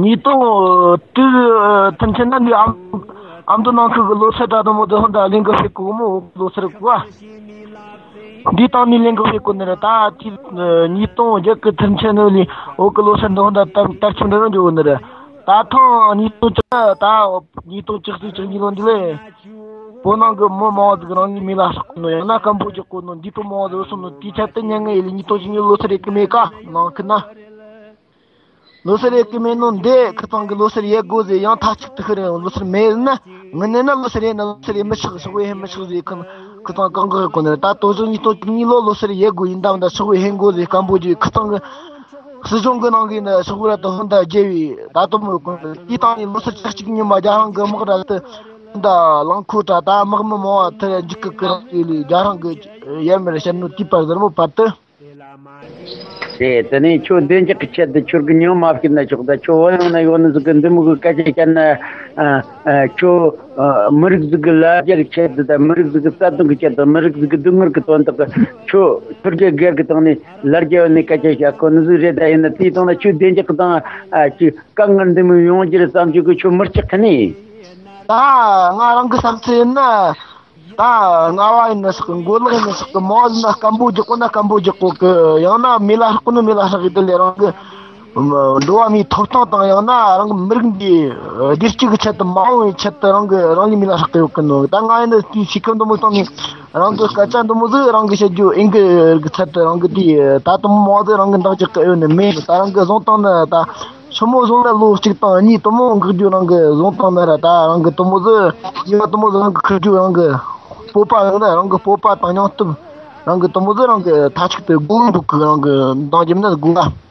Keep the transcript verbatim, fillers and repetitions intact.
ཉིས་སྟོང་དྲུག་ཐུན་ཆེན་ན་འདི་ཨ་མདོ་ནང་ཁུལ་གྱི་ལོ་སར་དྲ་དང་མོ་དེ་ཧོན་ད་ལེན་གི་ཕེབས་གོ་མོ་ལོ་སར་གོ་འདི་དང་ནི་ལེན་གི་ཕེབས་གོ་ནི་རེད། ད་ཅི་ཉིས་སྟོང་བརྒྱད་ཀྱི་ཐུན་ཆེན་ནི་ལི་འོ་གི་ལོ་སར་འདི་ཧོན་ད་དར་དར་ཆུང་འདྲ་རང་འཇོག་གོ་ནི་རེད། ད་ཐེངས་ཉིས་སྟོང་བཅུ་ད་ཉིས་སྟོང་བཅུ་གཅིག་བཅུ་གཉིས་ལོ་འདི་ལས། བོད་ནང་གི་མི་མང་བ་ཟིག་རང་ཉིད་མེ་ལ་སྲེག་གོ་ནོ། ཡང་ན་སྐམ་པོ་རྒྱག་གོ་ནོ། འདས་པོ་མང་བ་ཟིག་སོང་ནོ། དེའི་ཆེད་དུ་མྱ་ངན་ཡེ་ལི་ཉིས་སྟོང་བཅུ་གཉིས་ལོ་སར་ཡེ་གི་མེད་ཀ་ནང་ཁུལ་ན། ལོ་སར་ཡེ་གི་མེད་ནོ་འདི་ཁི་ཚང་གི་ལོ་སར་ཡེ་དགོས་ཟེར་ཡང་མཐའ་གཅིག་ཏུ་ཁི་རེ་ལོ་སར་མེད་ན། ངི་ནས་ན་ལོ་སར་ཡེ་ན་ལོ་སར་ཡེ་མི་ཆོག་ཤོག་ཡེ་མི་ཆོག་ཟེར་ཁི་ཁི་ཚང་གང་གི་གོ་ནས། ད་དོ་ཟོ་ཉིས་སྟོང་བཅུ་གཉིས་ལོ་ལོ་སར་ཡེ་དགོས་ཡིན། ད་ད་ཤོག་ཡེ་ཧེ་དགོས་ཟེར་སྐམ་པོ་རྒྱག་ཁི་ཚང་གི་སྲིད་གཞུང་གི་ནང་གི་ནི་ཤོག་ར་དང་ཧོན་ད་རྒྱལ་བའི་ད་དུང་མོ་གོ་ནས། དེའི་སྟེང་ནས་ལོ་སར་བཅུ་གཅིག་ཉིན་མ་རྒྱ་རང་གི་དམག་ར་དུ་ད་རླངས་འཁོར་དྲ་ད་དམག་མི་མང་བ་དེ་འཇིགས་སྐུལ་ཀི་རང་ཡེ་ལི་རྒྱ་རང་གི་ཡར་མར་བཤད་ནོ་དེའི་བར་ཟེར་མོ་བར་དུ། རེད། དེ་ནས་ཁྱོད་བདེ་འཇགས་ཀྱི་ཆེད་དུ་ཁྱོད་ཀྱི་ཉོན་མ་བྱེད་ན་ཆོག་ད་ཁྱོད་བོད་ཡོང་ན་ཡོད་ནི་ཟིག་གི་འདི་མོ་གི་སྐད་ཆ་བཤད་ན། ཨ་ཨ་ཁྱོད་ཨ་མི་རིགས་ཟིག་གི་ལ་རྒྱ་གི་ཆེད་དུ་ད་མི་རིགས་ཟིག་གི་རྩ་དོན་གི་ཆེད་དུ་མི་རིགས་ཟིག་གི་སྡུག་བསྔལ་གི་དོན་དག་གི་ཁྱོད་ཁྱོད་རྒྱ་སྒེར་གི་སྟེང་ནས་ལ་རྒྱ་ཡོད་ནི་སྐད་ཆ་བཤད་གོ་ནི་ཟིག་རེད། ད་ཡིན་ན་དེའི་སྟེང་ན་ཁྱོད་བདེ་འཇགས་གི་སྟེང་ཨ་ཅི་དཀའ་ངལ་འདི་མོ་ཡོང་རྒྱུ་རེད་བསམ་རྒྱུ་གི་ཁྱོད་མི་སྐྲག་གི་ནི། ད་ང་རང་གི་བསམ་ཚུལ་ཡིན་ན། ད་རྔ་བ་ཡིན་ན་ཤག་གི་མགོ་ལག་ཡིན་ན་ཤག་གི་མང་ཡིན་ན་སྐམ་པོ་རྒྱག་གོ་ན་སྐམ་པོ་རྒྱག་གོ་གི། ཡང་ན་མེ་ལ་སྲེག་གོ་ན་མེ་ལ་སྲེག་གི། དེ་ལས་རང་གི་འགྲོ་བ་མིའི་ཐོབ་ཐང་དང་ཡང་ན་རང་གི་མི་རིགས་འདི་བདེ་སྐྱིད་ཀྱི་ཆེད་དུ་མ་འོངས་པའི་ཆེད་དུ་རང་གི་རང་ཉིད་མེ་ལ་སྲེག་གི་ཡོད་གི་ནོ། ད་ང་ཡིན་ན་དེའི་སི་ཁམས་འདི་མོ་སྟེང་ནས་རང་གི་སྐད་ཆ་འདི་མོ་ཟིག་རང་གི་བཤད་རྒྱུ་ཨིན་གི་གི་ཚད་དུ་རང་གི་དེ་ད་དུང་མང་ཟིག་རང་གི་འདང་རྒྱག་གི་ཡོད་ནི་མེད། ད་རང་གི་བཟུང་བཏང་ནི་ད་ཆུ་མོ་བཟུང་ན་ལོ་གཅིག་དང་གཉིས་དུ་མོ་འགག་རྒྱུ་རང་གི་བཟུང་བཏང་ན་ར། ད་རང་གི་དུ་མོ་ཟིག་ཉི་མ་དུ་མོ་ཟིག་རང་གི་ཁུར་རྒྱུ་རང་གི་སྤོབས་པ་ཡོད་ན་རང་གི་སྤོབས་པ་དང་སྙིང་སྟོབས་རང་གི་དུ་མོ་ཟིག་རང་གི་མཐའ་གཅིག་ཏུ་སྒོ་འགྲོ་གི་རང་གི་འདང་རྒྱབ་ན་དགོས་ལ།